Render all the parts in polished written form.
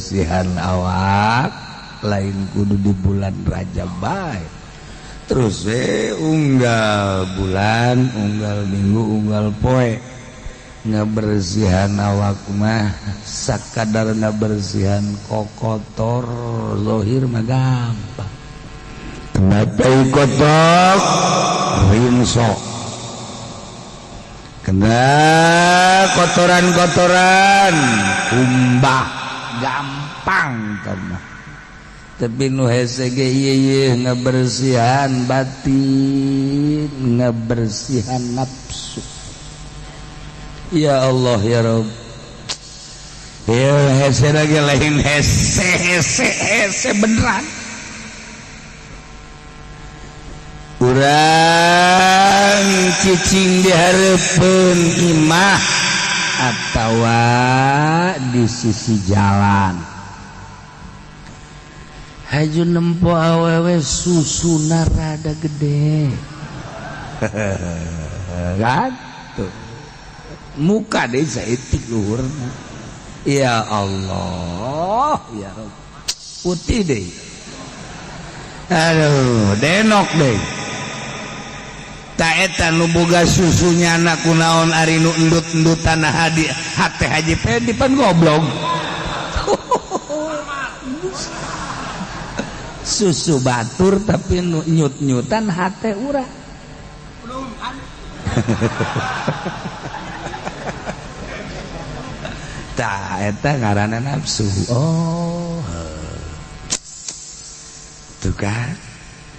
Ngabersihan awak lain kudu di bulan Rajab bae. Terus unggal bulan, unggal minggu, unggal poe ngabersihan awak mah sakadar ngabersihan kokotor zahir mah gampang. Kenapa kotok ringsok, kena kotoran-kotoran kumbah gampang mah. Tapi nu hese ge ieu ngabersihan batin, ngabersihan nafsu. Ya Allah ya Rabb. Ya hese lagi lain hese hese hese beneran. Urang cicing di hareupeun imah atawa di sisi jalan. Haju nempo awewe susuna rada gede. Kan tuh. Muka deh saeutik luhurna. Ya Allah, ya Rabb. Putih deh. Aduh, denok deh. Eta nu boga susunya anak kunaon ari nu endut-endutan hadi hate Haji Pedi pan goblok. Susu batur tapi nu nyut-nyutan hate urang. Tah eta ngaranna nafsu. Oh. Tuh kan.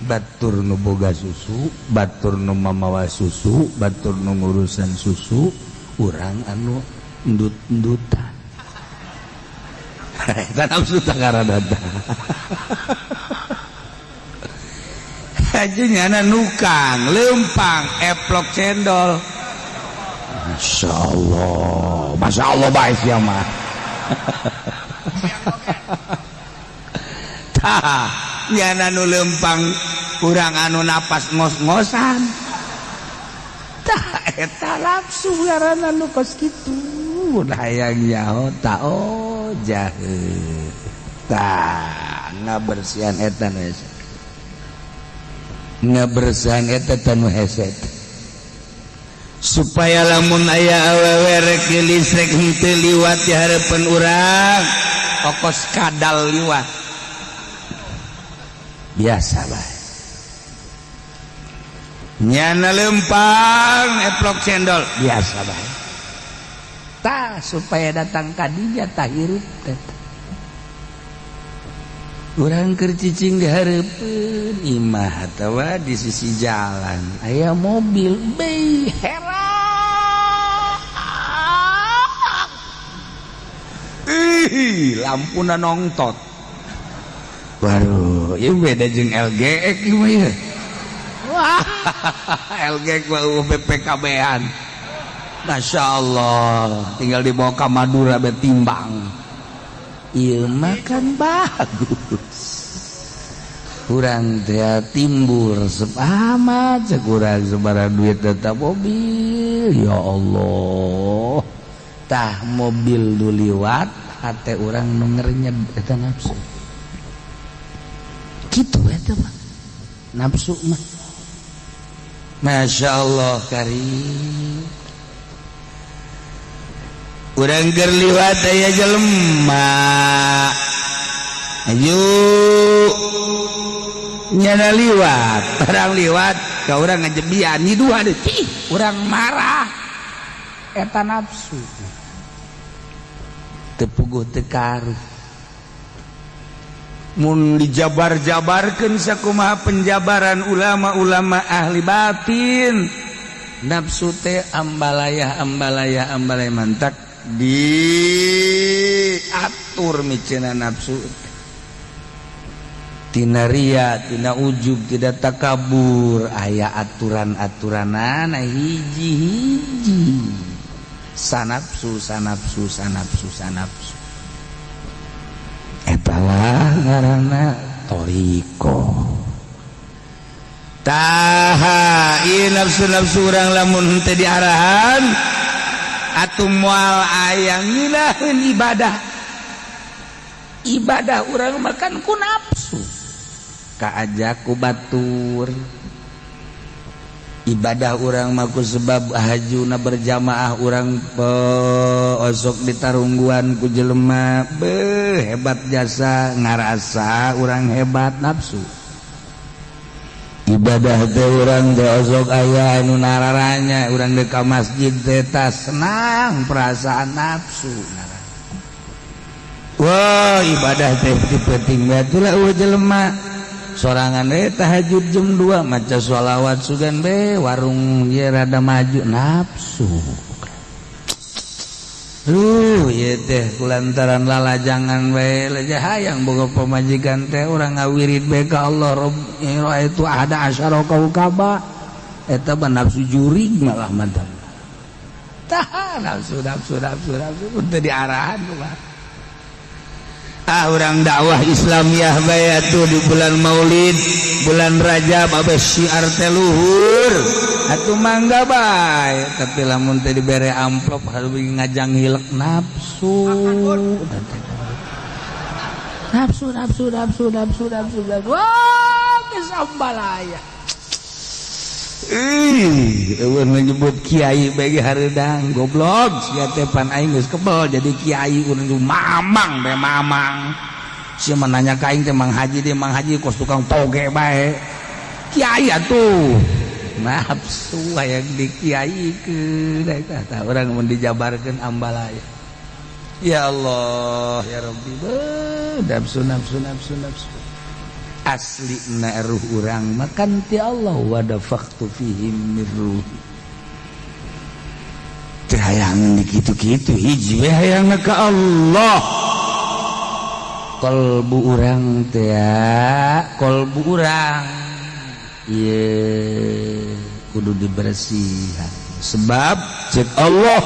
Batur nu boga susu, batur nu mamawa susu, batur nu ngurusan susu, urang anu endut-endutan. Eta nafsu tah ngaranna tah. Haji nyana nukang, leumpang, eplok cendol. Masya Allah, Masya Allah bae sia mah. Tah nyana nu lempang urang anu napas ngos-ngosan. Tah eta nafsu ngaranna nu kos kitu. Hayang nyaho ta oh jahe. Tah ngabersihan eta nu hese. Ngabersihan eta nu hese. Supaya lamun aya awewe rek geulis rek henteu liwat di hareupeun urang, kokos kadal liwat. Biasa bae. Nyana lempang eplok cendol biasa bae. Tah supaya datang ka dinya tah hirup teh. Urang keur cicing di hareupeun imah atawa di sisi jalan aya mobil bei heran. Ih, lampuna nongtot. Waduh, ieu beda jeung LGX ieu mah ieu. Wah, LGX mah BPKB-an. Masya Allah, tinggal dibawa ke Madura betimbang. Ieu mah kan bagus. Urang teh timbul resep amat cek urang sabaraha duit tetap mobil. Ya Allah. Tah mobil nu liwat hate urang nu ngerenyed eta nafsu. Gitu eta mah nafsu mah. Masya Allah karim. Urang keur liwat aya jelema. Ayo nyana liwat, barang liwat ka urang ngajebian nyiduhan deui. Cih, urang marah. Eta nafsu. Teu puguh teu karuh. Mun dijabar-jabarkeun sakumaha penjabaran ulama-ulama ahli batin, nafsu teh ambalayah ambalayah ambalayah mantak diatur miceuna nafsu tina ria, tina ujub, tidak takabur, aya aturan-aturanana hiji-hiji sanafsu sanafsu sanafsu sanafsu. Etalah ngaranna thariqah. Taha ieu nafsu-nafsu urang lamun henteu diarahan atuh moal aya ngeunaheun ibadah. Ibadah urang makan ku nafsu kaajak ku batur. Ibadah urang mah ku sebab hajuna berjamaah urang osok ditarungguan ku jelema beuh hebat jasa ngarasa urang hebat nafsu. Ibadah teh urang teh osok aya anu nararanya urang deuk ka masjid teh senang perasaan nafsu. Wah ibadah teh penting bae atuh eueuh jelema sorangan we tahajud jam 2 maca sholawat sugan be warung ye rada maju nafsu. Ieu teh kulantaran lalajangan we hayang boga pamajikan teh urang ngawirid bae ka Allah Rabb itu ada asyara kaukaba eta mah nafsu jurig malah mantap. Tah nafsu nafsu nafsu nafsu teu diarahan mah. Ah urang dakwah Islamiyah bae atuh di bulan Maulid, bulan Rajab abes syiar teh luhur. Atuh mangga bae, tapi lamun teh dibere amplop harus ngajang hilek nafsu. Nafsu nafsu nafsu nafsu nafsu. Wah, geus ambalaya. Ih, eueuh menyebut kiai bae hareudang goblok sia teh pan aing geus kebel jadi kiai urang mamang bae mamang. Sia mah nanya ka aing teh Mang Haji deh Mang Haji kos tukang toge bae. Kiai atuh. Nafsu hayang dikiaikeun eta urang mun dijabarkeun ambalaya. Ya Allah, ya Rabbi, beuh nafsu nafsu nafsu nafsu. Asli na ruh urang makan ti Allah wadafaqtu fihim min ruhi. Teu hayang dikitu-kitu hiji we hayangna ka Allah. Qalbu urang teh qalbu urang ieu kudu dibersihan. Sebab cek Allah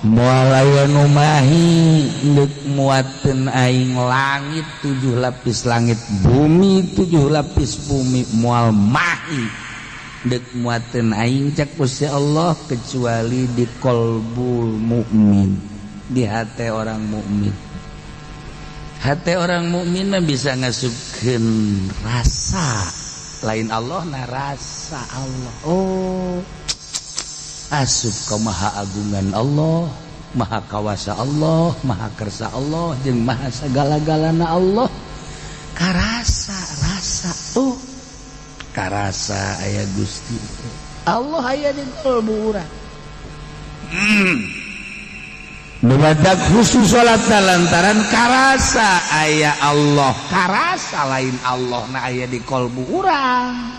moal aya nu mahi deuk muateun aing langit 7 lapis langit bumi 7 lapis bumi moal mahi deuk muateun aing cek Gusti Allah kecuali di qalbul mukmin, di hati orang mukmin. Hati orang mukmin mah bisa ngasupkeun rasa lain Allah na rasa Allah. Oh asup ka maha agungan Allah, maha kawasa Allah, maha kersa Allah, jeung maha sagala-galana Allah. Karasa rasa oh karasa aya Gusti Allah aya di kalbu urang. Nubadak khusus salat lantaran karasa aya Allah, karasa lain Allah na aya di kalbu urang.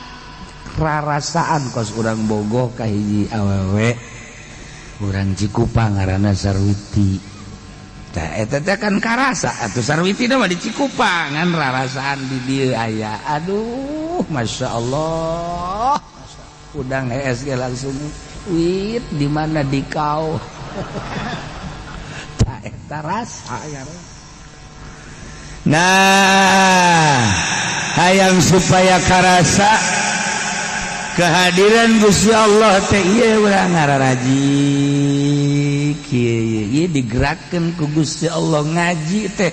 Rarasaan kos urang bogoh ka hiji awewe urang Cikupa ngaranna Sarwiti. Tah eta teh kan karasa atuh Sarwiti mah di Cikupa ngan rarasaan di dieu aya. Aduh masyaallah. Udang hees ge langsung wit di mana di kau. Tah eta rasa ya. Nah, hayang supaya karasa kehadiran Gusti Allah teh ieu urang ngararaji kieu ieu digerakkeun ku Gusti Allah ngaji teh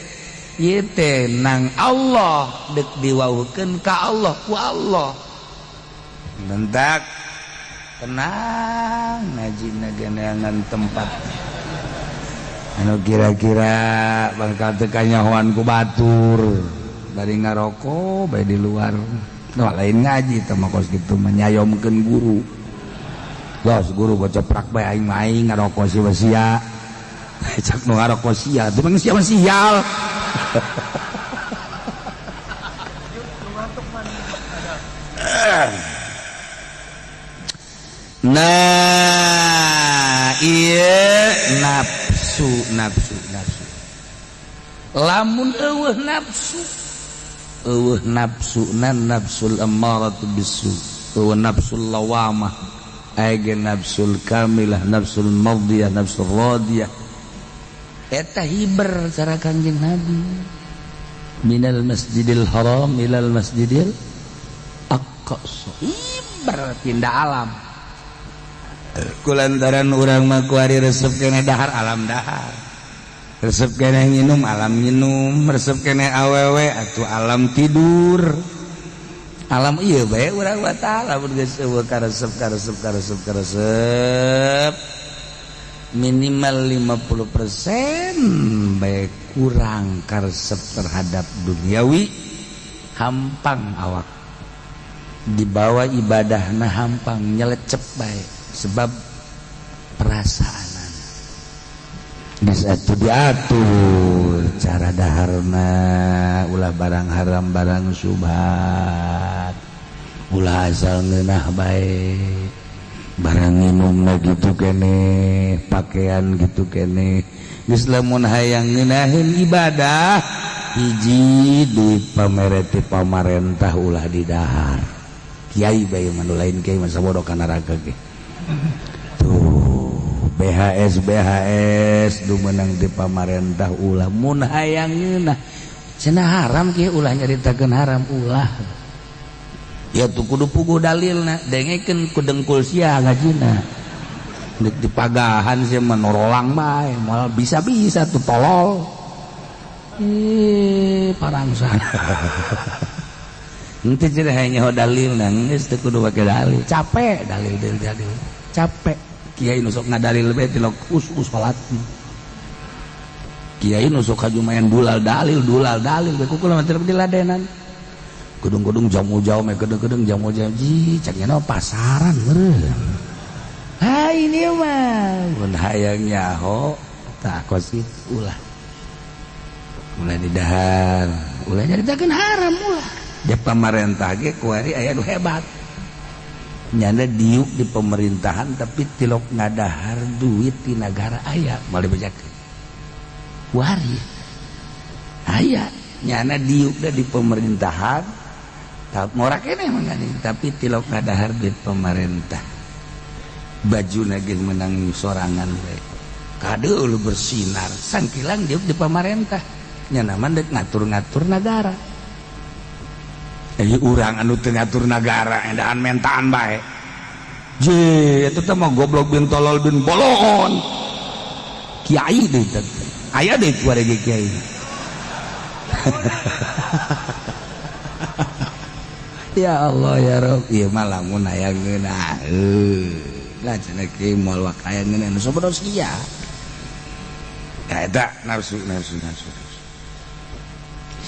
ieu teh nang Allah deuk diwauhkeun ka Allah ku Allah. Bentak tenang ngaji nageneangan tempat anu kira-kira bakal teu kanyahoan ku batur bari ngaroko bae di luar. Nah, lain ngaji teh mah kos kitu menyayomkeun guru. Los guru baca prak bae aing mah aing ngaroko si sia. Cak nu ngaroko sia, teu mah sia mah sial. Nah, ieu nafsu nafsu nafsu. Lamun eueuh nafsu eueuh nafsu nan nafsul ammaratu bisu, eueuh nafsul lawamah, aya nafsul kamilah, nafsul madiyah, nafsul radiyah. Eta hiber cara Kangjeng Nabi. Minal masjidil haram ilal masjidil aqsa. Hiber pindah alam. Kulantaran urang mah kuari resep kene dahar alam dahar. Resep keneh nginum alam nginum, resep keneh awewe atuh alam tidur. Alam ieu bae urang wa taala mun geus eueuh karesep karesep karesep karesep minimal 50% bae kurang karesep terhadap duniawi, hampang awak dibawa ibadahna hampang nyelecep bae sebab perasaanan geus atuh diatur cara daharna ulah barang haram barang subhat ulah asal ngeunah bae barang minumna gitu keneh pakaian gitu keneh geus lamun hayang ngeunaheun ibadah hiji duit pamere ti pamarentah ulah didahar kiai bae mah nu lain kiai mah sabodo ka neraka ge tuh BHS BHS du meunang di pamarentah ulah mun hayang ngeunah cenah haram kieu ulah nyaritakeun haram ulah ya tuh kudu puguh dalilna dengekeun ku dengkul sia ngajina deuk dipagahan sia mah norolang bae moal bisa-bisa tuh tolol parangsan henteu cenah hayang nyaho dalilna geus teu kudu make dalil capek dalil dalil dalil capek kiai nu sok ngadalil bae tilok us-us salat kiai nu sok kajumayan dulal dalil bae kukula mah teu diladenan gedung-gedung jamu jauh me gedung-gedung jamu jauh ji cak nya pasaran meureun ha ini mah mun hayang nyaho tah kos kitu ulah ulah didahar ulah nyaritakeun haram ulah di pamarentah ge kuari aya nu hebat nyanda diuk di pemerintahan tapi tilok ngadahar duit di nagara aya moal dibejakeun kuari aya nyana diuk da di pemerintahan ngorak keneh mangani tapi tilok ngadahar duit pemerintah bajuna ge menang sorangan we kadeul bersinar sangkilang diuk di pemerintah nyana mah deuk ngatur-ngatur nagara urang anu teu ngatur nagara endaan mentaan bae je eta teh mah goblok bin tolol bin bolon kiai deui teh aya deui kuari ge kiai ya Allah ya Rob ieu mah lamun aya ngeunah lah cenah kiai moal wak aya ngeunah nu sabodo sia eta nafsu nafsu nafsu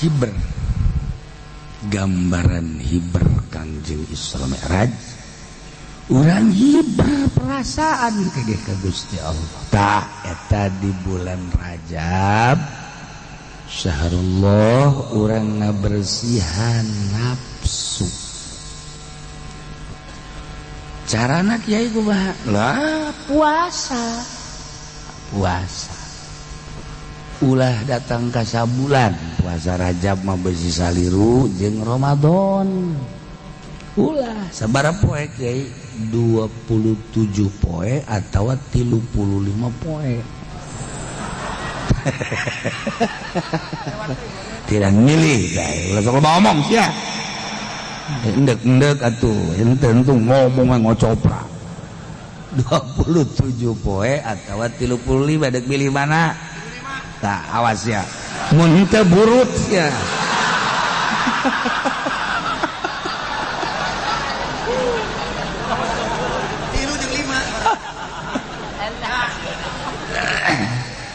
hiber gambaran hiber Kangjeng Isra Mi'raj urang hiber perasaan kege ka Gusti Allah tah eta di bulan Rajab syahrullah urang ngabersihan nafsu carana kiai kumaha lah puasa puasa ulah datang ka sabulan puasa Rajab mah beusi saliru jeung Ramadan ulah sabaraha poe kiai 27 poe atawa 35 poe tidak milih guys ulah sok ngomong sia endek-endek atuh henteu ngomong ngocopra 27 poe atawa 35 dek milih mana tak awas ya mun henteu burut ya.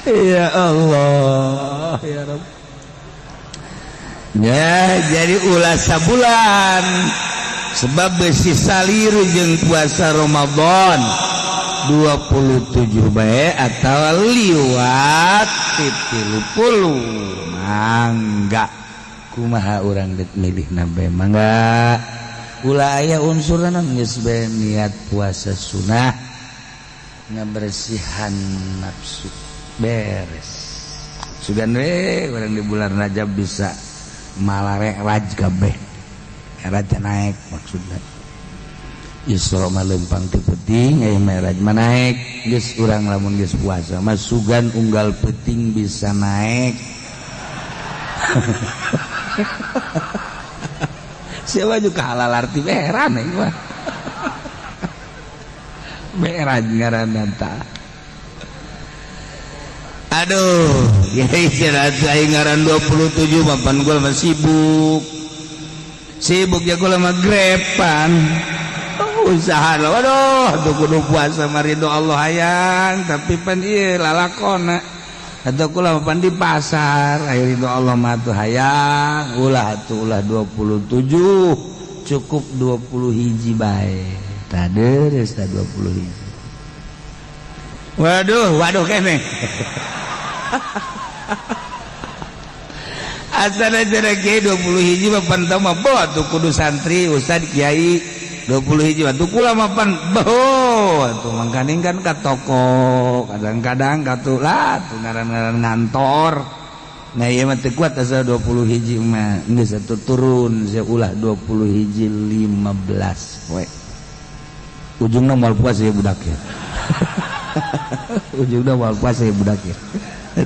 Ya Allah ya Rabb ya jadi ulah sabulan sebab besi saliru jeung puasa Ramadan 27 bae atau liwat 30 mangga kumaha urang deuk milihna bae mangga ulah aya unsurna geus bae niat puasa sunah ngabersihan nafsu beres sugan we urang di bulan Rajab bisa malarek raj kabeh raj naik maksudna Isra mah leumpang ti peuting aya Mi'raj mah naik geus urang lamun geus puasa mah sugan unggal peuting bisa naik siapa juga halal arti heran ieu mah Mi'raj ngaranna tah. Aduh, kiai cenah aing ngaran 27 papan gua mah sibuk. Sibuk ya gua mah grepan. Usaha waduh tuh kudu puasa mah ridho Allah hayang tapi pan ieu lalakona. Atau kula pan di pasar ayo ridho Allah mah tuh hayang ulah atuh ulah 27 cukup 20 hiji bae. Tah deres tah 20 hiji. Waduh, waduh keneh. Asana cenah kiai 20 hiji mah pan teu mah boh atuh kudu santri ustad kiai 20 hiji mah tuh kula mah pan boh atuh mangkaning kan ka toko kadang-kadang ka tuh lah tuh ngaran-ngaran ngantor. Nah ieu mah teu kuat asal 20 hiji mah geus atuh turun sia ulah 20 hiji 15 poe. Ujungna moal puas ya budak ya. Ujungna moal puas ya budak ya.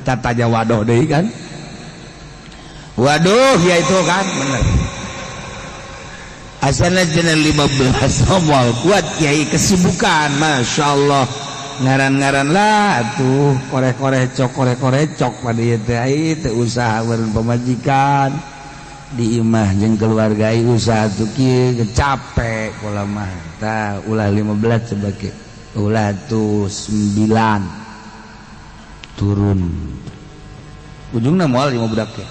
Tata waduh deui kan. Waduh ya itu kan bener. Asalna cenah 15 moal kuat kiai kesibukan Masya Allah ngaran-ngaran lah atuh koreh-koreh cok koreh-koreh cok pada ieu teh ai teu usaha meureun pamajikan di imah jeung keluarga ai usaha tuh kieu capek kula mah tah ulah 15 coba ke ulah tuh 9 turun ujungna moal lima budak ke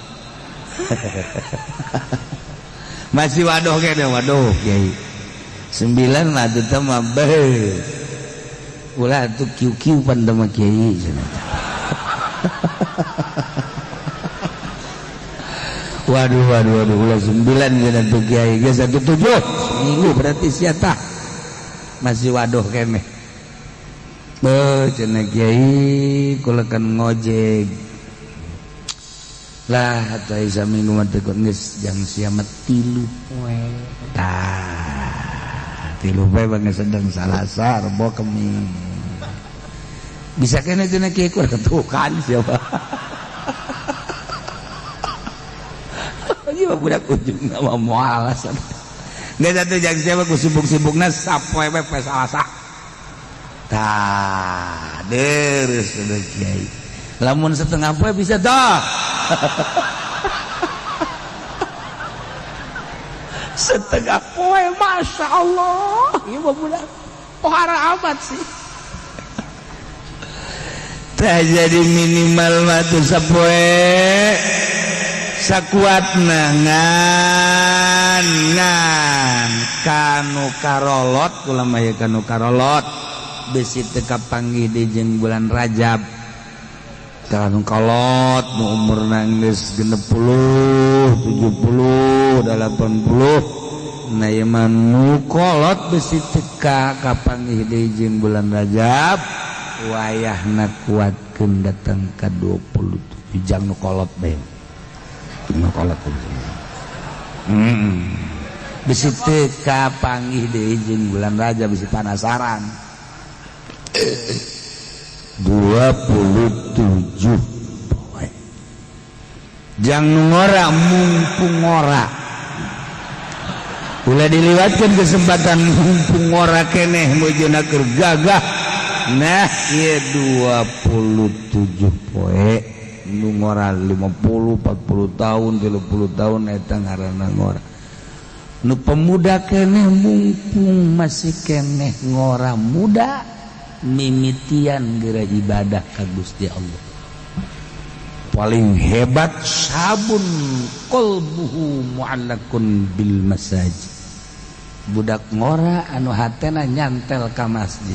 masih waduh kene waduh kiai 9 mah teu mah beuh ulah atuh kiu-kiu pan teh mah kiai cenah. Waduh waduh waduh ulah 9 cenah tuh kiai geus atuh 7 minggu berarti sia tah masih waduh keneh. Beuh cenah kiai kula kan ngojek lah atuh ai saminggu mah teu geus jang sia mah 3 poe tah 3 poe bang sedang Salasa Rebo Kemis bisa kene cenah kieu kur ketukan siapa ieu budak ujungna mah moal alasan geus atuh jang sia mah ku sibuk-sibukna sapoe we poe Salasa tah deres cenah kiai lamun setengah poe bisa tah. Setengah poe Masya Allah ieu mah budak pohara amat sih. Tah jadi minimal mah tuh sapoe sakuatna ngan ngan kanu karolot kula mah ye kanu karolot besi teu kapanggih deui jeung bulan Rajab. Kanu kolot nu umurna geus 60, 70, 80 nah ieu mah nu kolot besi teka kapanggih deui jeung bulan Rajab wayahna kuatkeun datang ka 27 jang nu kolot bae nu kolot besi teka panggih deui jeung bulan Rajab besi panasaran 27 poe jang nu ngora mumpung ngora ulah diliwatkeun kesempatan mumpung ngora keneh mujuna keur gagah nah ieu 27 poe nu ngora 50 40 tahun 30 tahun eta ngaranna ngora nu pemuda keneh mumpung masih keneh ngora muda mimitian geura ibadah ka Gusti Allah paling hebat sabun qalbuhu mu'allakun bil masajid budak ngora anu hatena nyantel ka masjid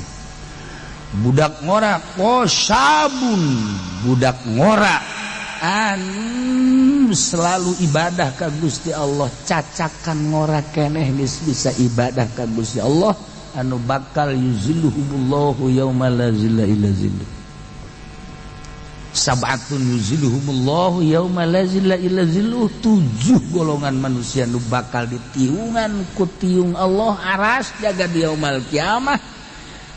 budak ngora sabun budak ngora anu selalu ibadah ka Gusti Allah cacakan ngora keneh geus bisa ibadah ka Gusti Allah anu bakal yuzilluhumullahu yauma la zilla illa zilluh sab'atun yuzilluhumullahu yauma la zilla illa zilluh 7 golongan manusia nu bakal ditiungan ku tiung Allah aras jaga di yaumal kiamah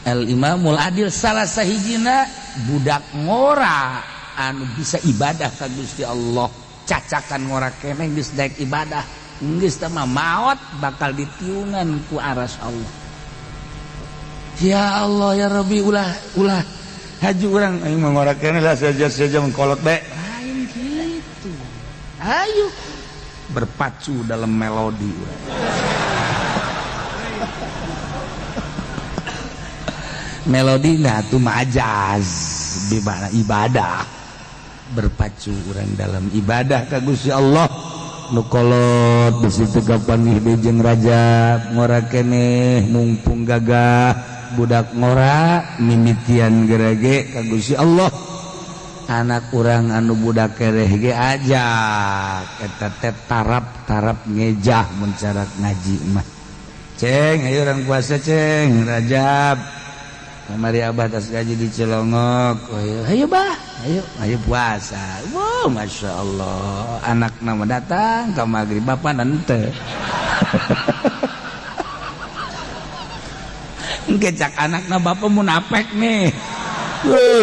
al imamul adil salah sahijina budak ngora anu bisa ibadah ka Gusti Allah cacakan ngora keneh geus daek ibadah geus teh mah maot bakal ditiungan ku aras Allah. Ya Allah ya Rabbi ulah ulah Haju urang aing mah ngorakeun lah saja-saja mengkolot bae. Lain kitu. Ayo berpacu dalam melodi. Melodi nah tuh majaz di mana ibadah. Berpacu urang dalam ibadah ka Gusti Allah. Nu kolot bisi teu kapanggih deui jeung Rajab ngora keneh mumpung gagah budak ngora mimitian gerege ka Gusti Allah. Anak urang anu budak kereh ge ajak eta teh tarap-tarap ngejah mun carak ngaji mah. Ceng ayo urang puasa ceng Rajab. Kamari abah tas gaji di Cilongok. Ayo, ayo bah, ayo, ayo puasa. Wow, masya Allah. Anak nama datang ke maghrib bapak nante. Kecak anakna bapak munafik nih.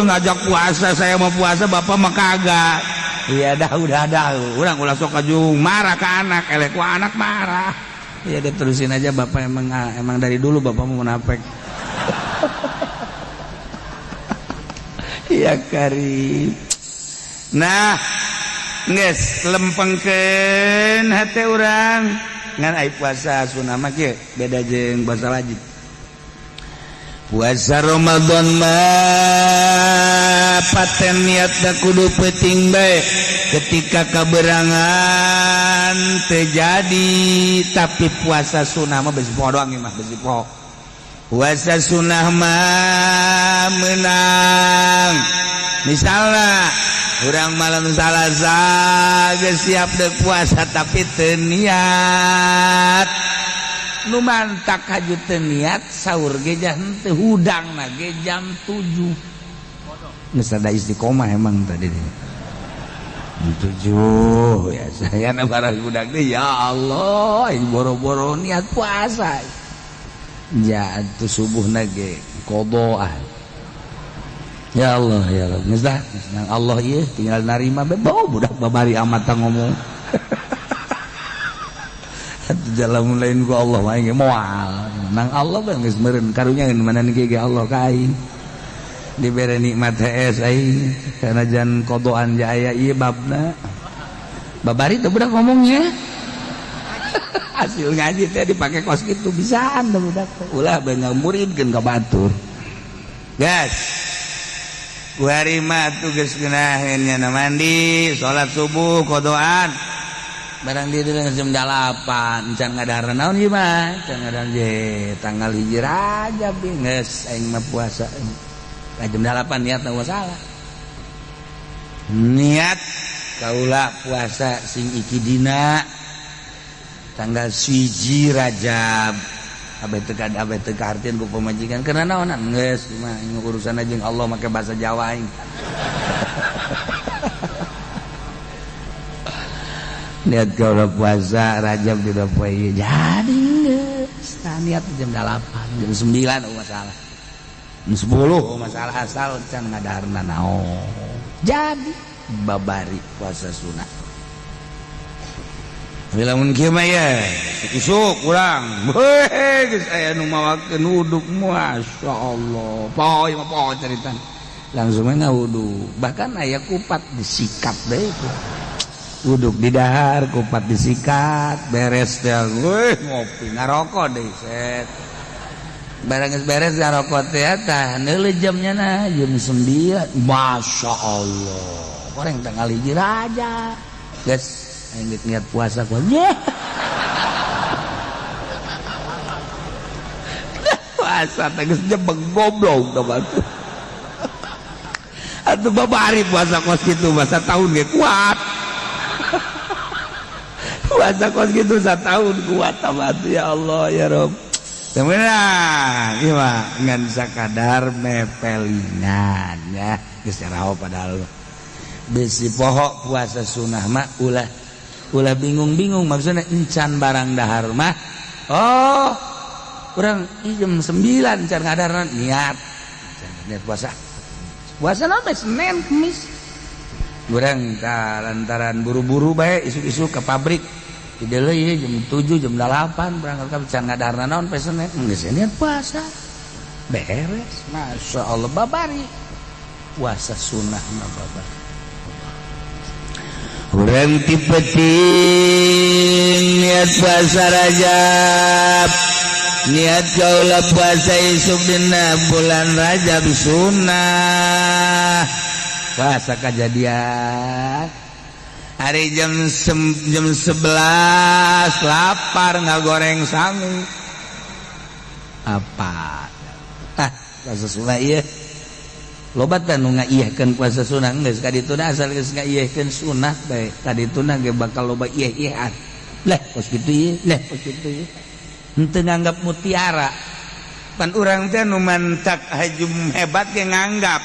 Ngajak puasa, saya mau puasa bapak mah kagak. Iya dah udah dah. Urang ulah sok kajung marah ke anak, elek ku anak marah. Iya deh terusin aja bapak emang dari dulu bapak mau munafik. Ya karim. Nah, geus lempengkeun hate urang ngan ai puasa sunah mah kieu beda jeung puasa wajib. Puasa Ramadan mah paten niatna kudu peuting bae ketika kaberangan teu jadi, tapi puasa sunah mah besi poho doang mah besi poho. Puasa sunah mah menang. Misalnya urang malam Salasa geus siap deuk puasa tapi teu niat. Nu mantak haju teu niat sahur ge henteu hudangna ge jam 7. Geus ada istiqomah emang tadi teh. Jam 7 ya saya na barang budak teh ya Allah aing boro-boro niat puasa. Ya atuh subuhna ge qadha. Ya Allah ya Allah. Geus dah nang Allah ieu tinggal narima bae bau budak babari amat ngomong. Atuh jalan lain ku Allah mah ge moal. Nang Allah bae geus meureun karunya mana ge ge Allah ka aing. Dibere nikmat hees aing sanajan qodoan jaya ieu babna. Babari teh budak ngomongnya. Hasil ngaji teh dipake kos kitu bisaan teh budak. Ulah bae ngamuridkeun ka batur. Gas. Kuari mah tugas geunaheun nya mandi, salat subuh qodoan. Barang di dieu jam 8 can ngadahar naon ieu mah, can ngadahar je tanggal 1 Rajab geus aing mah puasa. Jam 8 niat masalah. Niat kaula puasa sing iki dina tanggal 1 Rajab. Abeh teu kahartieun ku pamajikan karena naonan geus mah urusan jeung Allah make bahasa Jawa aing. Niat kaula puasa Rajab di poe jadi geus niat jam 8 jam 9 oh masalah. Jam 10 oh masalah asal can ngadaharna naon. Jadi babari puasa sunah. Lamun kieu mah ye isuk urang heuh geus aya nu mawakeun wuduk masyaallah poho ieu mah poho caritana langsung we ngawudu bahkan aya kupat disikat deui wuduk di dahar kupat disikat beres teh weuh ngopi ngarokok deui set barang geus beres ngarokok teh tah neuleuh jamnya na jam 9 masyaallah goreng tanggal 1 Rajab geus aing niat puasa gua. Puasa teh geus jebeng goblok tah batu. Atuh babari puasa kos kitu mah sataun ge kuat. Puasa kos kitu sataun kuat tah batu ya Allah ya Rob. Teu meunang ieu mah ngan sakadar mepelingan ya geus raho padahal. Besi poho puasa sunah mah ulah bingung-bingung maksudnya encan barang dahar mah oh kurang jam 9 encan ngadahar niat niat puasa puasa naon Senin Kamis kurang lantaran buru-buru bae isuk-isuk ke pabrik di deuleu jam 7 jam 8 berangkat ka encan ngadahar naon poe Senin geus niat puasa beres masyaallah babari Puasa sunnah mah babar. Urang ti peuting niat puasa Rajab, niat kaula puasa isuk dina bulan Rajab sunnah. Puasa kejadian hari jam 11 lapar, ngagoreng sangu apa. Ah, puasa sunnah ieu loba teh nu ngaiyehkeun puasa sunnah. Geus ka dituna, asal geus ngaiyehkeun sunnah bae, ka dituna ge bakal loba iyeh-iyehan lah. Kos kitu ieu lah, kos kitu ieu henteu nganggap mutiara. Pan urang teh nu mantak hajum hebat ge nganggap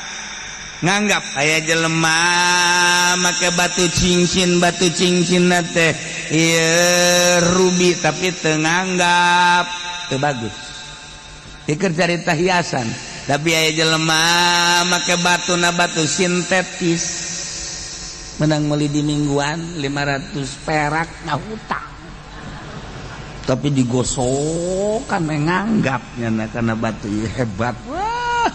nganggap aya jelema make batu cincin, batu cincin teh ieu ruby, tapi teu nganggap, teu bagus. Pikir carita hiasan. Tapi aya jelema make batu na batu sintetis, menang meuli di mingguan 500 perak, ngahutang tapi digosokan, menganggapnya karena batu ieu hebat. Wah,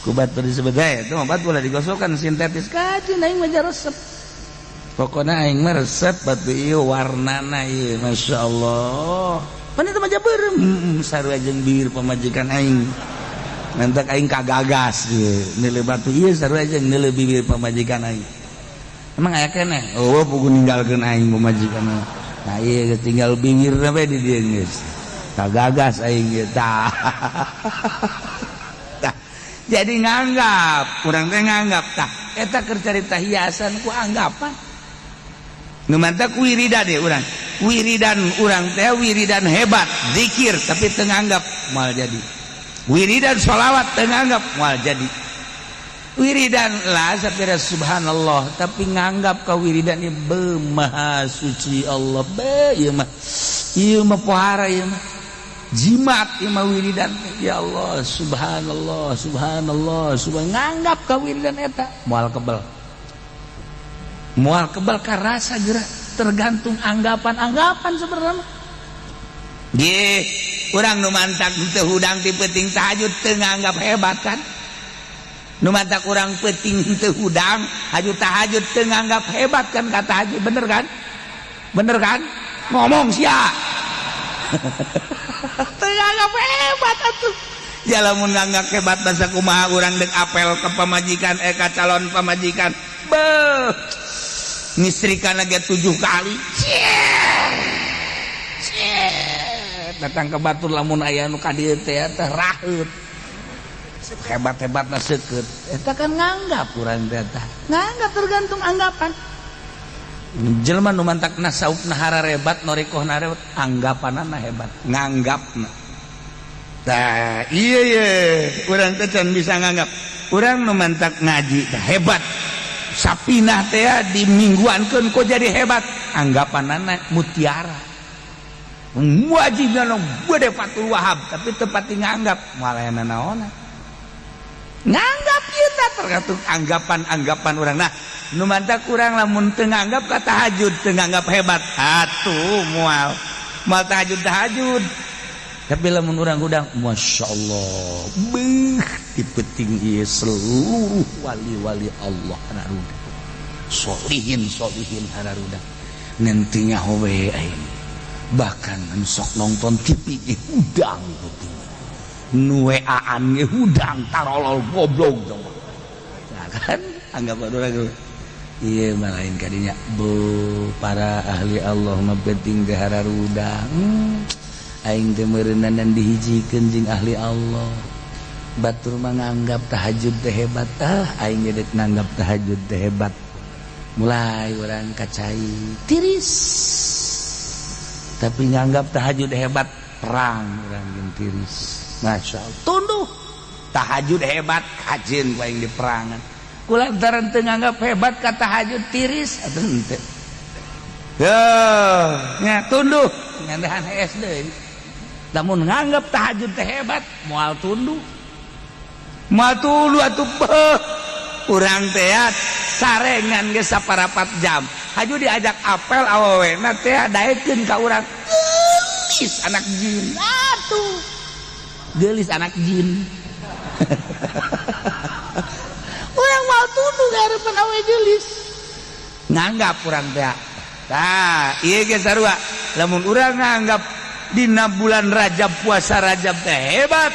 ku batu disebut itu mah batu lah digosokan sintetis, kaji aing mah resep. Pokoknya aing mah resep batu ieu, warnana ieu Masya Allah. Pan itu mah beureum, sarua jeung bibir pamajikan aing. Nantak aing kagagas ieu nilai batu ieu sarua jeung nilai bibir pamajikan aing. Emang aya keneh? Oh, pugu ninggalkeun aing pamajikan. Nah, ieu tinggal bibir bae di dieu, geus kagagas aing ieu tah. Tah, jadi nganggap urang teh nganggap. Tah, eta keur carita hiasan ku anggapan. Nu mantak wiridan ya urang, wiridan urang teh wiridan hebat, zikir, tapi teu nganggap, moal jadi. Wiridan sholawat teu nganggap, moal jadi. Wiridan lah sapira subhanallah, tapi nganggap ka wiridan ieu, be, maha suci Allah, be, ieu mah, ieu mah pohara, ieu mah jimat, ieu mah wiridan. Ya Allah, subhanallah, subhanallah, subhan, nganggap ka wiridan eta moal kebel, moal kebel karasa gerak. Tergantung anggapan-anggapan sebenarnya. Gih, urang nu mantak teu hudang ti peuting tahajud teu nganggap hebat kan? Nu mantak urang peuting teu hudang haju tahajud teu nganggap hebat kan ka tahajud, bener kan? Bener kan? Ngomong sia. Teu nganggap hebat atuh. Ya lamun nganggap hebat, basa kumaha urang deuk apel ke pamajikan, eh, ka calon pamajikan. Beuh. Ngistrikan lagi 7 kali. Datang ke batur, lamun aya nu ka dieu teh teh raheut. Hebat-hebatna seukeut. Eta kan nganggap urang teh tah. Nganggap, tergantung anggapan. Jelema nu mantak nasaufna hararebat, norikohna hebat, anggapanana hebat, nganggapna. Tah, iya ye, urang teh can bisa nganggap. Urang nu mantak ngaji tah hebat. Sapinah teh di mingguankeun kok jadi hebat, anggapanana mutiara. Wajibna nu gede Fathul Wahab, tapi tempat nganggap moal aya nanaonan. Nganggap ieu tah tergantung anggapan-anggapan urang. Nah, nu mantak urang lamun teu nganggap ka tahajud, teu nganggap hebat, atuh moal. Moal tahajud-tahajud. Tapi lamun urang hudang, Masya Allah, beuh, di peuting ieu seluruh wali-wali Allah hararuda, solihin solihin hararuda, nantinya howe aing. Bahkan anu sok nonton TV ge hudang peuting, nu WA-an ge hudang, tarolol goblok dong. Nah, kan anggapan urang ieu mah lain kadinya. Bu, para ahli Allah mah peuting ge hararuda. Aing teh meureunan dihijikeun jeung ahli Allah. Batur mah nganggap tahajud teh hebat. Ah, aing ge deuk nganggap tahajud teh hebat. Mulai urang kacai tiris. Tapi nganggap tahajud hebat, perang urang jeung tiris. Masya Allah. Tunduh. Tahajud hebat, kajeun ku aing di perangan. Kulantaran teu nganggap hebat ka tahajud, tiris atuh henteu. Yo, nya tunduh ngandahan hees deui. Lamun nganggap tahajud teh hebat, moal tunduh. Moal tunduh atuh, beuh. Urang teh sarengan geus saparapat jam. Haju diajak apel awewena teh daekeun ka urang. Geulis anak jin. Atuh. Geulis anak jin. Urang mah dihareupan awewe geulis. Nganggap urang teh. Tah, ieu ge sarua. Lamun urang nganggap dina bulan Rajab puasa Rajab teh hebat.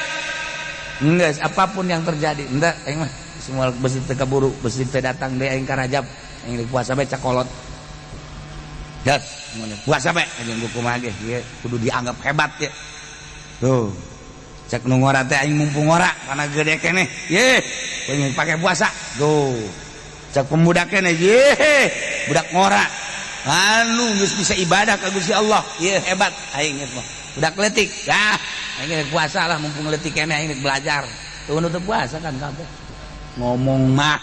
Geus apapun yang terjadi, henteu aing mah semua besi teu kaburu, besi teu datang deui aing ka Rajab. Aing puasa bae cakolot. Gas, puasa bae anjing kumaha ge ieu kudu dianggap hebat ya. Tuh. Cek nu ngora teh aing mumpung ngora karena gede keneh. Ye, pengen pakai puasa. Tuh. Cek pemuda keneh, ye, budak ngora. Anu geus bisa ibadah ka Gusti Allah. Ye, hebat aing geus mah. Budak leutik. Yah, aing puasa lah mumpung leutik keneh aing belajar. Tuh nu teu puasa kan kabeh. Ngomong mah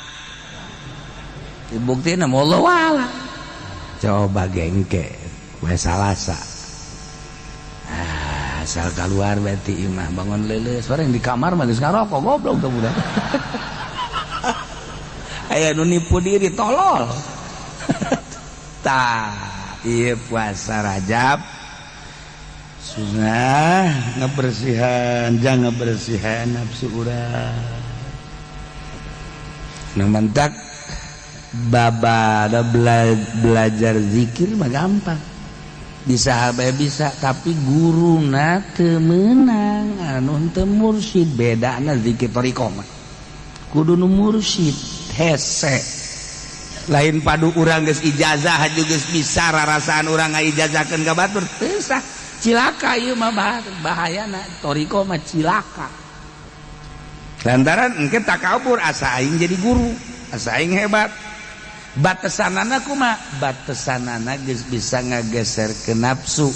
dibuktiin sama Allah wala. Coba gengke we salasa. Ah, asal keluar berarti imah bangun leuleus sore di kamar mah geus ngarokok goblok tuh budak. Aya nu nipu diri tolol. Tah, ieu puasa Rajab sunah ngebersihan, jangan ngebersihan nafsu urang. Nu mentak babada belajar zikir mah gampang. Bisa bae bisa, tapi guruna teu meunang anu teu mursyid, bedana zikir thariqah mah. Kudu nu mursyid hese. Lain padu urang geus ijazah haju geus bisa rarasaan urang ngaijazahkeun ka batur teu sah. Cilaka ieu mah bahayana thariqah mah cilaka. Lantaran engke takabur asa aing jadi guru, asa aing hebat. Batesanana kumaha? Batesanana geus bisa ngageser ke nafsu.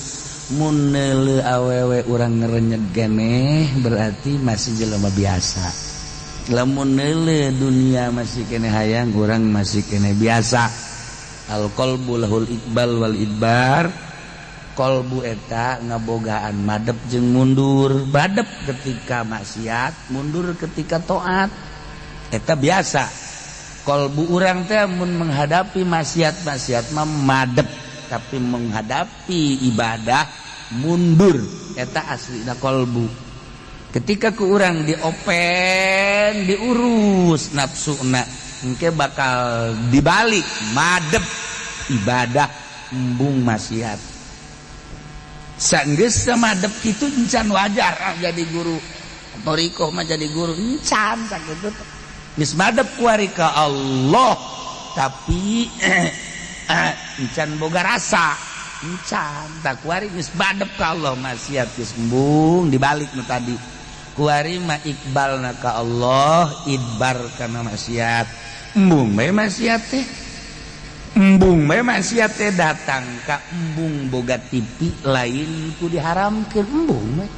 Mun neuleuh awewe urang ngerenyeg keneh berarti masih jelema biasa. Lamun neuleuh dunia masih keneh hayang urang masih keneh biasa. Al qalbu lahul iqbal wal idbar. Kolbu eta ngabogaan madep jeung mundur, badep ketika maksiat, mundur ketika taat. Eta biasa. Kolbu urang teh mun menghadapi maksiat-maksiat mah madep, tapi menghadapi ibadah mundur. Eta aslina kolbu. Ketika ku urang diopen, diurus nafsuna, engke bakal dibalik madep ibadah embung maksiat. Sanggeus madep kitu encan wajar jadi guru. Thariqah mah jadi guru encan sakitu. Geus madep kuari ka Allah, tapi encan boga rasa. Encan tak kuari geus madep ka Allah maksiat geus embung dibalik nu tadi. Kuari mah iqbalna ka Allah, idbar kana maksiat. Embung bae maksiat teh. Embung bae maksiat teh datang ka embung boga TV lain ku diharamkeun embung bae.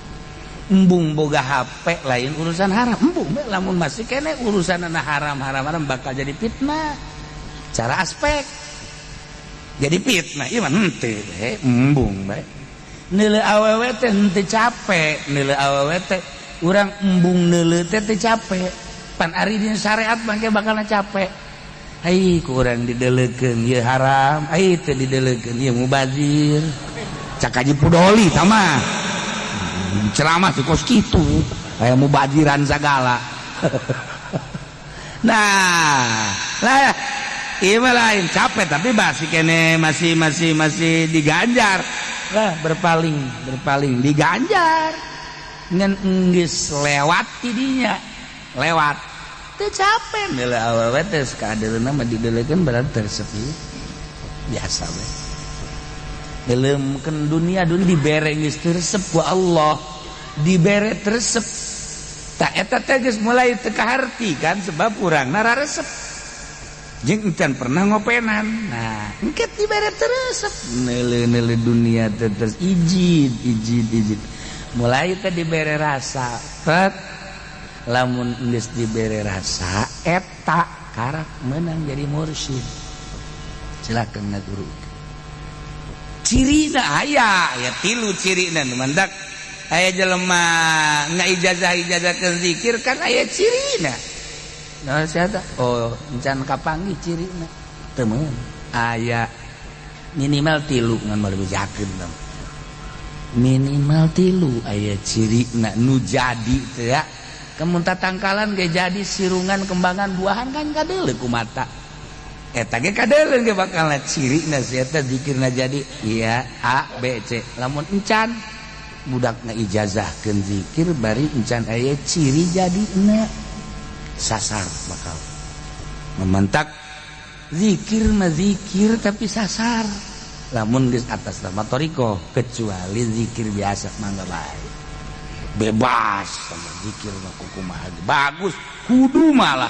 Embung boga HP lain urusan haram embung bae lamun masih keneh urusanna haram-haram bakal jadi fitnah. Cara aspek jadi fitnah ieu mah henteu bae embung bae. Neuleuh awewe teh henteu capek, neuleuh awewe teh urang embung neuleuh teh teu capek. Pan ari dina syariat mah ge bakalna capek. Ai kurang dideleukeun ieu haram, ai teu dideleukeun ieu mubazir. Cak Haji Pudoli tah mah. Ceramah teh kos kitu, aya mubaziran sagala. Nah, lah ieu mah lain capek tapi masih kene masih masih masih diganjar. Lah berpaling diganjar. Ngan enggeus lewat tidinya, lewat. Teu capek neuleuh awewe teh kadeuleuhna mah dideleukeun berarti tersepi. Biasa we. Neuleumkeun dunia dunia dibere geus teu resep ku Allah, dibere teu resep. Tak eta teh geus mulai teu kaharti kan sebab urangna raresep. Jeung encan pernah ngopenan. Nah, engke dibere teu resep. Neuleuh-neuleuh dunia teh terus ijid ijid ijid. Mulai teh dibere rasa. Tet lamun geus dibere rasa eta karak menang jadi mursyid. Silakan ngaguru. Cirina aya, ya tilu cirina nu mandak aya jelema ngaijazah-ijazahkeun zikir kan aya cirina. Nah, siapa? Oh, encan kapanggih cirina. Teu meun. Aya minimal tilu ngan moal bejakeun tah. Minimal tilu aya cirina nu jadi teh ya. Kemun tatangkalan ge jadi sirungan kembangan buahan kan kadeuleu ku mata. Eta ge kadeuleun ge bakal cirina si eta zikirna jadi iya A B C. Lamun encan budakna ijazahkeun zikir bari encan aya ciri jadina sasar bakal. Memantak zikir mah zikir tapi sasar. Lamun geus atas nama thariqah kecuali zikir biasa mangga bae. Bebas sama zikir mah kumaha bagus kudu malah.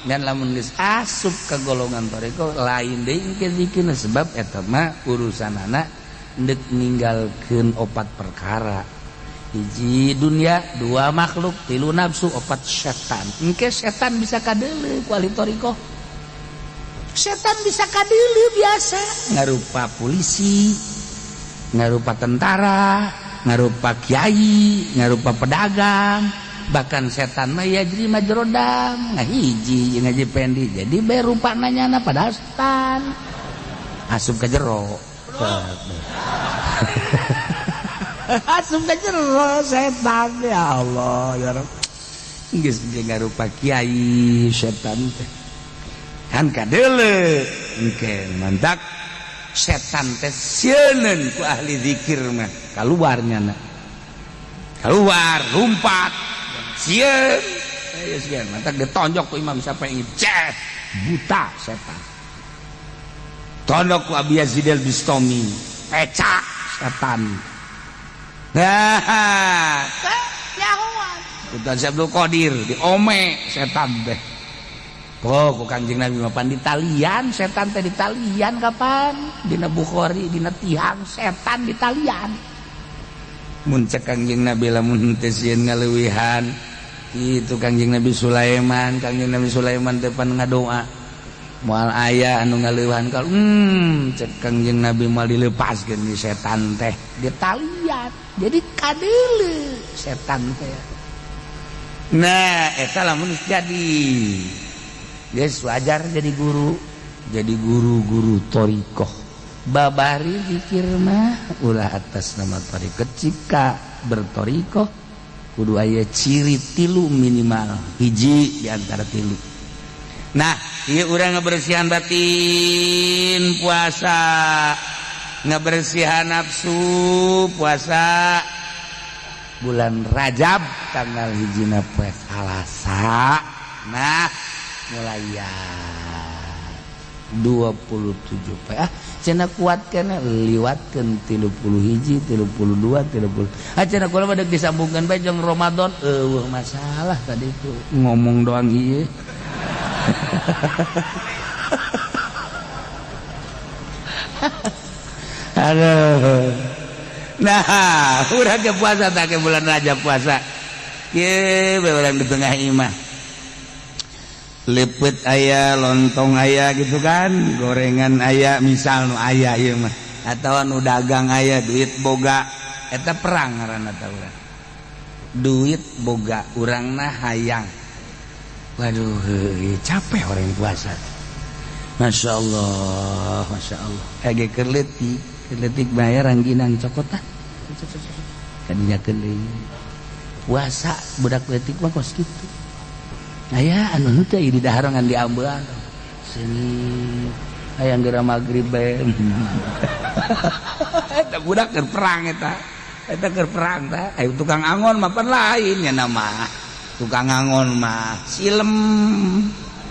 Dan lamun geus asup ke golongan thariqah lain deui ke zikirna sebab eta mah urusanana deuk ninggalkeun opat perkara. Hiji dunia, dua makhluk, tilu nafsu, opat setan. Engke setan bisa kadeuleu ku ahli thariqah. Setan bisa kadeuleu biasa ngarupa polisi, ngarupa tentara, ngarupa kiai, ngarupa pedagang. Bahkan setan mah yajri majrodam ngahiji jeung Haji Pendi jadi bae rupana nyana padahal setan asup ka jero. Asup ka jero setan ya Allah ya Rabb. Geus ngarupa kiai setan teh kan kadeuleu engke mantak setan teh sieuneun ku ahli zikir mah kaluar nyana keluar lumpat sieun aya sieun mantak ditonjok ku Imam Syafi'i ceh buta setan tondok ku Abi Yazid al-Bistami pecak setan. Nah nyahoan Ustaz Abdul Qadir diome setan teh. Oh ku Kanjeng Nabi mah pan ditalian setan teh ditalian kapan dina Bukhari dina tihang setan ditalian. Mun cek Kanjeng Nabi lamun teu sieun ngaleuwihan itu Kanjeng Nabi Sulaiman. Kanjeng Nabi Sulaiman teh pan ngadoa moal aya anu ngaleuwihan kal cek Kanjeng Nabi moal dilepaskeun di setan teh ditalian jadi kadeuleu setan teh. Nah eta lamun jadi geus wajar jadi guru, jadi guru-guru thariqah. Babari zikir mah ulah atas nama thariqah. Jika berthariqah kudu aya ciri tilu minimal hiji di antara tilu. Nah ieu urang ngabersihan batin puasa, ngabersihan nafsu puasa bulan Rajab tanggal hijina poe Salasa. Nah mulai ya 27 poe cenah kuat kana liwatkeun 31 32 30 ah cenah kula mah deuk disambungkeun bae jeung Ramadan eueuh masalah tadi itu ngomong doang ieu. Aduh. Nah, urang ke puasa tak ke bulan Rajab puasa. Ye, urang di tengah imah. Lepet aya, lontong aya gitu kan, gorengan aya, misal nu aya ieu mah. Atawa nu dagang aya, duit boga. Eta perang ngaranna ta urang. Duit boga urangna hayang. Waduh, capek orang puasa. Masya Allah, Masya Allah. Ege keur leutik bayar rangginang cokotan. Kadinya keuli. Puasa budak leutik mah kos kitu. Aya anu henteu ieu di dahar ngan diambean. Seungit hayang geura magrib bae. Eta budak keur perang eta. Eta keur perang tah. Ayo tukang angon mah pan lain nya mah. Tukang angon mah silem.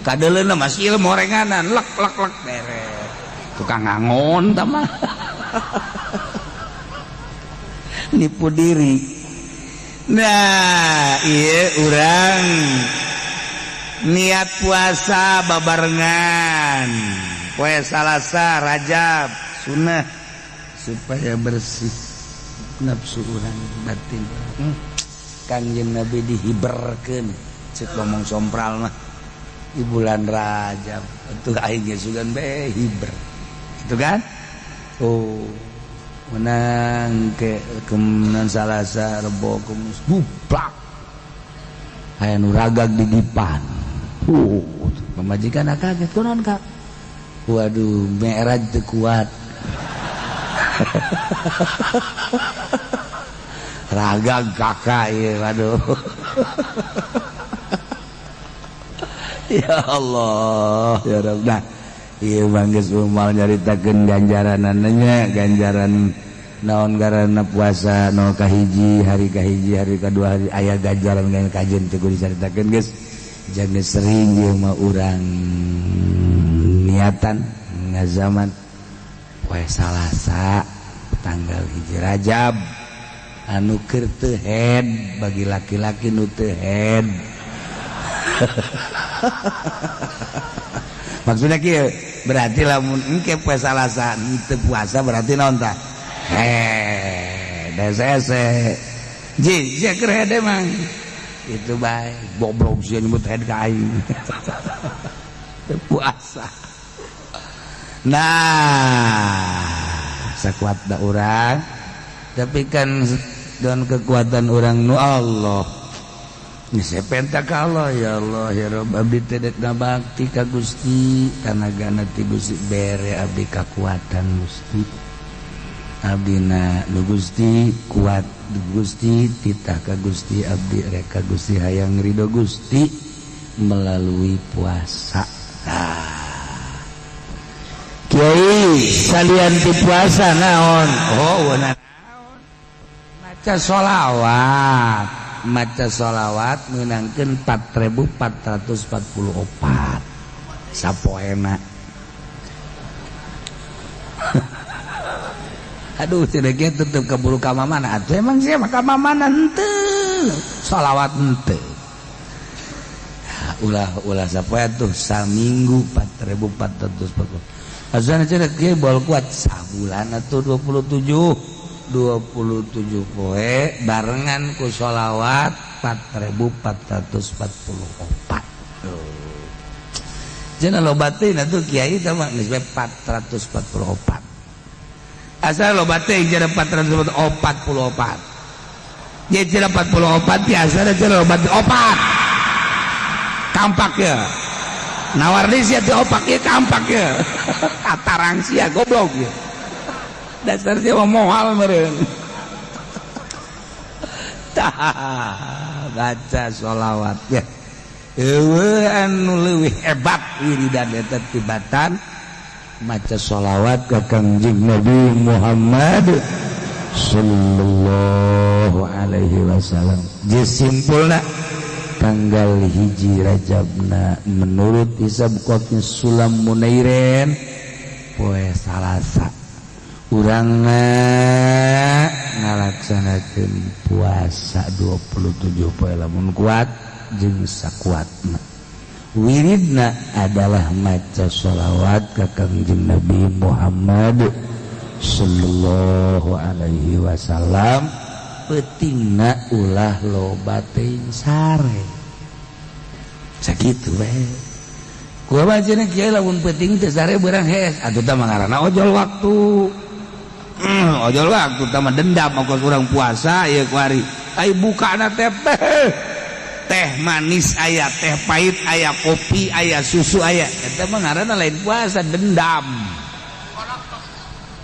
Kadeuleunna mah silem horenganan lek lek lek beres. Tukang angon tah mah. Nipu diri. Nah, ieu urang niat puasa babarengan poe Salasa Rajab sunnah supaya bersih nafsu urang batin. Kangjeng Nabi dihiberkeun cek ngomong sompral mah di bulan Rajab atuh aing ge sugan bae hiber gitu kan. Oh menang ke kemenan Salasa Rebo Kemis bublak aya nu ragag di dipan. Pamajikan kaget kunaon Kak? Waduh, mi'raj teu kuat. Ragag kakak ieu, waduh. Ya Allah, ya Rabb. Nah, Ieu mah geus umal nyaritakeun ganjaranana, ganjaran naon garana puasa 0 kahiji hari kahiji hari kadua hari aya ganjaran ganjaran kajen teu kudu dicaritakeun geus. Jangan sering ieu mah urang niatan ngazaman poe Salasa tanggal 1 Rajab anu keur teu head bagi laki-laki nu teu head. Maksudnya kieu berarti lamun engke poe Salasa teu puasa berarti naon tah? Head hese ji sia keur head emang itu bae goblok sia nyebut head ka aing. Teu puasa. Nah, sakuat da urang tapi kan dengan kekuatan orang nu Allah. Saya penta ka Allah, ya Allah ya Rabb abdi teh dek ngabakti ka Gusti, tanagana ti Gusti bere abdi kakuatan Gusti. Abdina nu Gusti kuat Gusti titah ka Gusti abdi rek ka Gusti hayang ridho Gusti melalui puasa. Nah, Kiai salian ti puasa naon? Oh, naon? Maca sholawat, maca sholawat meunangkeun 4444 sapoena. Aduh, cenah kieu tetep keburu ka mamana atuh emang sia mah ka mamana henteu. Sholawat henteu. Ulah sapoe atuh saminggu 4440. Azan cenah kieu bol kuat sabulan atuh 27 poe barengan ku sholawat 4444. Cenah loba teh atuh kiai teh mah geus 444. Asal loba teh cenah 444. Ye cenah 44 biasa cenah loba teh opat. Kampak ya. Nawar deui sia teh opak ieu kampak ya. Katarang sia goblok ya. Dasar sia mah moal meureun. Tah, baca sholawat ya. Eueuh anu leuwih hebat wiridan eta tibatan maca sholawat ka Kangjeng Nabi Muhammad sallallahu alaihi wasallam. Simpulna tanggal 1 Rajabna menurut hisab qotnya Sulam Munairen poe Salasa urang ngalaksanakeun puasa 27 poe lamun kuat jeung sakuatna. Wiridna adalah maca sholawat ka Kangjeng Nabi Muhammad sallallahu alaihi wasallam. Peutingna ulah loba teuing sare. Sakitu we. Kumaha cenah kiai lamun peuting teu sare beurang hees atuh tah mah ngaranna ojol waktu. Ojol waktu tah mah dendam ongkos urang puasa ieu kuari. Ai bukana teh teh manis aya, teh pahit aya, kopi aya, susu aya. Eta mah ngaranna lain puasa, dendam.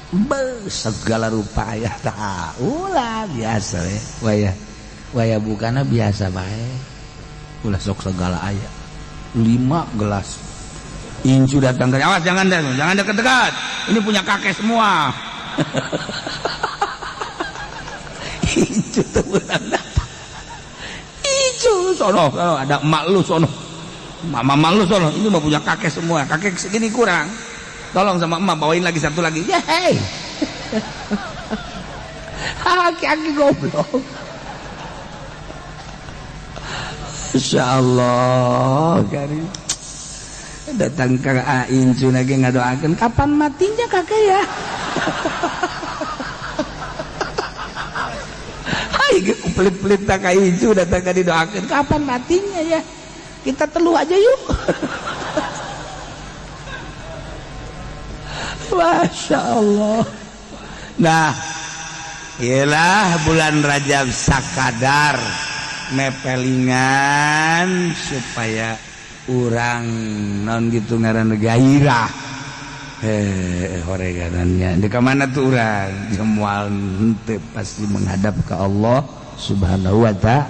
Be, segala rupa aya tah. Ulah biasa we. Waya waya bukana biasa bae. Ulah sok segala aya. 5 gelas. Incu datang ke, awas jangan jangan dekat-dekat. Ini punya kakek semua. Incu tuh datang. Incu sono, sono ada emak lu sono. Mama lu sono, ini mau punya kakek semua. Kakek segini kurang. Tolong sama emak bawain lagi satu lagi. Yeay. Aki-aki goblok. Insyaallah karim. Datang ke Incu lagi ngadoakeun kapan matinya kakek ya. Hai pelit-pelit tak ka Incu datang ka didoakeun kapan matinya ya. Kita telu aja yuk. Masya Allah. Nah, ialah bulan Rajab sakadar mepelingan supaya urang non gitu ngaran gairah. Horeganannya di mana tuh urang jemual henteu pasti menghadap ke Allah Subhanahu wa ta'ala.